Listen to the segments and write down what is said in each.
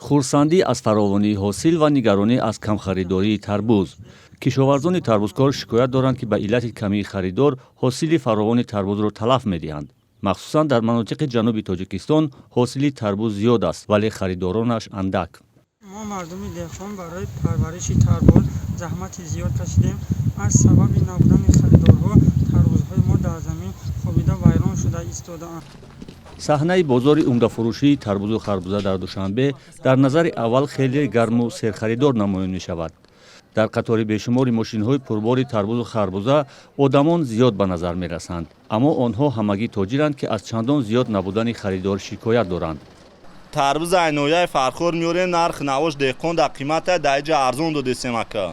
Хурсандӣ аз фаровонии ҳосил ва нигаронӣ аз камхаридории тарбуз. Кишоварзони тарбузкор шикоят доранд, ки ба иллати камии харидор ҳосили фаровони тарбузро талаф медиҳанд. Махсусан дар манотиқи ҷануби Тоҷикистон ҳосили тарбуз зиёд аст, вале харидоронаш андак. Мо, мардуми деҳқон, барои парвариши тарбуз заҳмати зиёд кашидем. Аз сабаби набудани харидорҳо тарбузҳои мо дар замин хобида, вайрон шуда истодаанд. Саҳнаи бозори умдафурӯшии тарбузу харбуза дар Душанбе дар назари аввал хеле гарму серхаридор намоён мешавад. Дар қатори бешумори мошинҳои пурбори тарбузу харбуза одамон зиёд ба назар мерасанд, аммо онҳо ҳамагӣ тоҷиранд, ки аз чандон зиёд набудани харидор шикоят доранд. Тарбуз ай ноҳияи Фархор меорем. Нархи навош деҳқон дар қимата, дар иҷа арзон додесем, ака.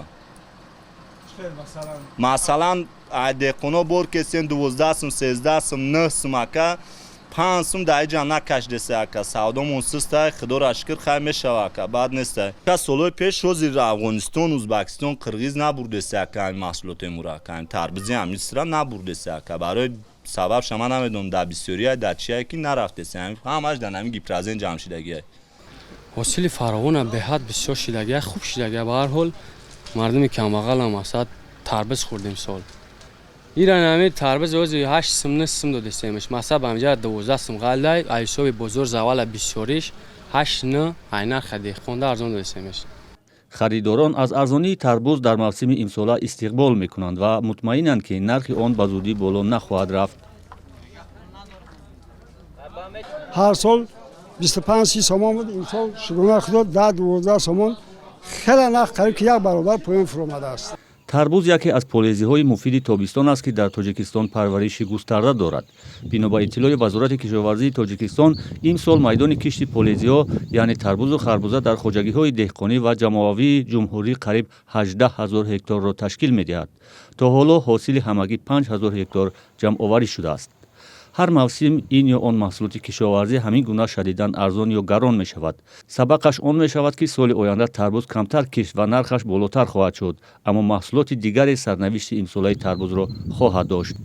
Масалан, ай деҳқоно бор кесем 12 сум, 13 сум, 9 сум, ака, 5 сум дар иҷа накашдесе, ака. Савдомон систай, худоро шукр, хай, мешава, ака, бад нестай. Солҳои пеш ҳозир Афғонистон, Узбакистон, Қирғиз набурдесе, ака, ами маҳсулоти мура, ака, ами тарбузи ҳамисра набурдесе, ака. Барои сабабша ман намедонам, дар бисёрия, дар чие ки нарафтесе, ҳамаш дар ҳамин Гипрозем ҷамъ шидагия. Ҳосили фаровона, беҳад бисёр шидагия, хуб шидагия. Ба ҳар ҳол, мардуми камбағалам масалан тарбуз хӯрдем сол. Ира нами тарбуз ози 8 сум, 9 сум додесемш. Масалан, ба ҳамҷа 12 сум ғалдай, а ҳисоби бозор завала бисёриш ҳашт, нӯ, ай нарха деҳқонда арзон додесемш. Харидорон аз арзонии тарбуз дар мавсими имсола истиқбол мекунанд ва мутмаинанд, ки нархи он ба зудӣ боло нахоҳад рафт. Ҳар сол 25-30 сомон буд, имсол, шукрона Худо, 10-12 сомон. Хеле нарх қариб ки як баробар поён фуромадааст. Тарбуз яке аз полезиҳои муфиди тобистон аст, ки дар Тоҷикистон парвариши густарда дорад. Бино ба иттилои Вазорати кишоварзии Тоҷикистон, имсол майдони кишти полезиҳо, яъне тарбузу харбуза, дар хоҷагиҳои деҳқонӣ ва ҷамоавии ҷумҳурӣ қариб 18 ҳазор гектарро ташкил медиҳад. То ҳоло ҳосили ҳамагӣ 5 ҳазор гектар ҷамъоварӣ шудааст. Ҳар мавсим ин ё он маҳсулоти кишоварзӣ ҳамин гуна шадидан арзон ё гарон мешавад. Сабақаш он мешавад, ки соли оянда тарбуз камтар кишт ва нархаш болотар хоҳад шуд, аммо маҳсулоти дигаре сарнавишти имсолаи тарбузро хоҳад дошт.